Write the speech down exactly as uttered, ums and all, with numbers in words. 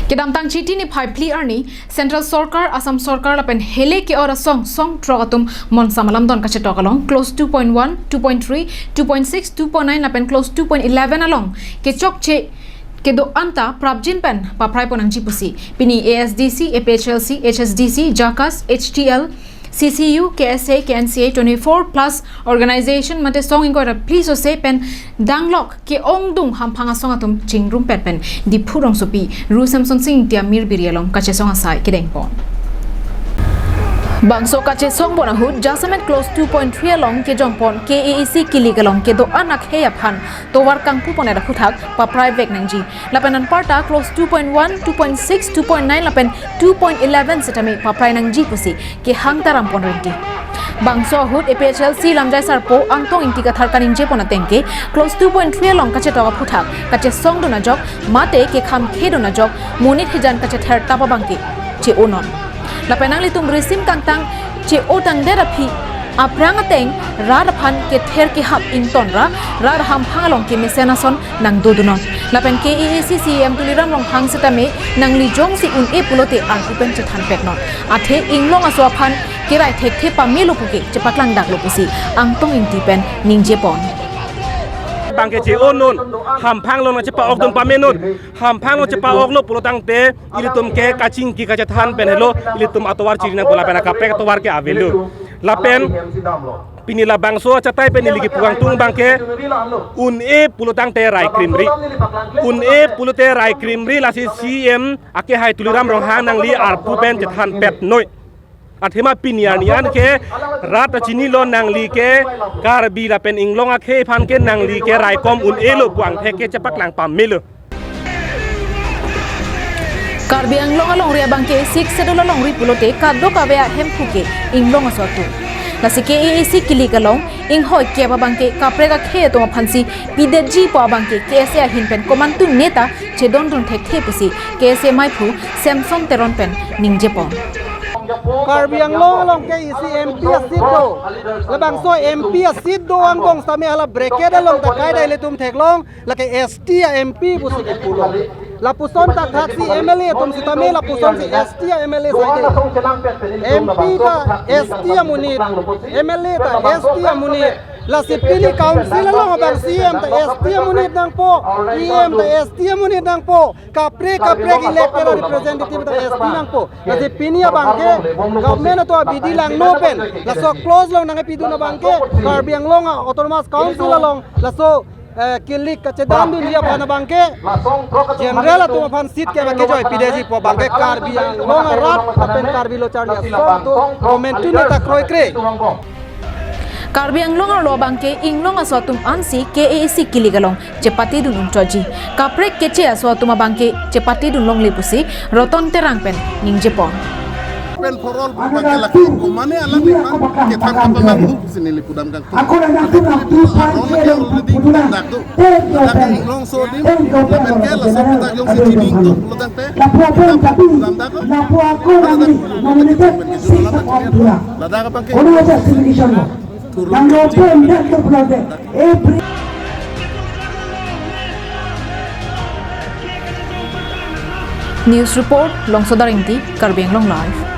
Kedamtang Chiti niphai phli arni, Central Sorkar, Assam Sorkar lapen hele ke-ot asong song throk atum monsam alamdon kachetok along clause two point one, two point three, two point six, two point nine lapen clause two point eleven along kechokche kedo-an ta prapjin pen paprai ponnangji pusi pini A S D C, A P H L C, H S D C, JACAS, H T L, C C U, K S A, K N C A, twenty-four plus organization mate song ingkoi ra phli sose pen danglok ke-ongdung hamphang asong atum chingrumpet pen Diphu rongsopi Ru Semsonsing Ingti Mirbiri along kachesong asai kedengpon. Bangso kachesong pon ahut jasemet clause two point three along kejongpon K A A C kilik along kedo-an akhei aphan tovar kangpu pon-et aphuthak paprai vek nangji. Lapen anparta clause two point one, two point six, two point nine lapen two point eleven setame paprai nangji pusi kehang taram pon rinti. Bangso ahut A P H L C lamjai sarpo Angtong Ingti Kathar kaningje pon ateng ke clause two point three along kachetok aphuthak kachesongdun ajok mate kekhamkhedun ajok monit hijan kachether tap abangke che-onon. Lapen nanglitum risim kangtang che-o tangdet aphi aphrang ateng rat aphan kether kehap ingtonra rat hamphang along kemesen ason nangdodunon. Lapen K A A C C E M Tuliram Ronghang setame nangli jongsi un-e pulote arpu pen chethanpetnon. Athe inglong aso aphan kerai thekthe pamelo puke chepaklangdaklo pusi Angtong Ingti pen ningje pon. Bangke che-onon, hamphang along chepa-okdun pamenon, hamphang along chepa-oklo pulo tangte ilitum ke kachingki kachethan pen helo ilitum atovar chiri nangpo lapen akaprek atovar ke avelo. Lapen pini labangso achatai pen ili kepu kangtung abangke un-e pulo tangte rai krimri. Un-e pulote rai krimri lasi C E M akehai Tuliram Ronghang nangli arpu pen chethanpetnoi. Athema pini arni an ke rat ta chinilo nangli ke Karbi lapen inglong akhei aphan ke nangli ke raikom un-elo pu angthek ke chepaklang pamelo. Karbi Anglong alongri abangke Sixth Schedule alongri pulote kadokave ahemphu ke inglong aso atum. Lasi K A A C kilik along inghoi kep abangke kaprek akhei atum aphansi pidetji pu abangke K S A ahin pen komantu neta chedondun thekthe pusi K S A maiphu Samson Teron pen ningje pon. Karbi Anglong along ke isi M P a-seat do. Labangso M P a-seat do angbong setame hala bracket along ta kaidai ilitum theklong, lake S T a-M P pusi kepulong. Lapuson ta thaksi M L A atum setame lapuson si S T a-M L A saide. M P ta S T amonit, M L A ta S T amonit. Lasi pini council along abang C E M ta S T amonit nangpo, E M ta S T amonit nangpo, kaprek kaprek elected representative ta S T nangpo. Lasi pini abangke government atum abidi langno pen laso clause along nangkepidun abangke Karbi Anglong a-Autonomous Council along laso, eh, kilik kachedandunji aphan abangke general atum aphan seat ke abangke joi pidetji pu abangke Karbi Anglong arat lapen Karbi Lo Charli Asong atum komantu neta kroikre. Karbi Anglong arlo abangke inglong aso atum ansi K A A C kilik along chepatedun unchotji. Kaprek keche aso atum abangke chepatedun longle pusi Roton Terang pen ningje pon. Pen for all pu abangke lake komane alam ipan kethan kapa manghu pusi neli pudam kangtung. Ako na nangtu nangtu Aron lake already dak do. Ladak inglong aso adim, lapen ke laso aputhak jongsi chini ingtung pulo tangte, lapu apo ladak tapi pudam dak, lapu ako ladak nami nominated six of Abdullah. Ladak abangke Ono aja solution mo. Turun nang dopo indak ke pulo te. Every News report, Longso Daringti, Karbi Anglong Live.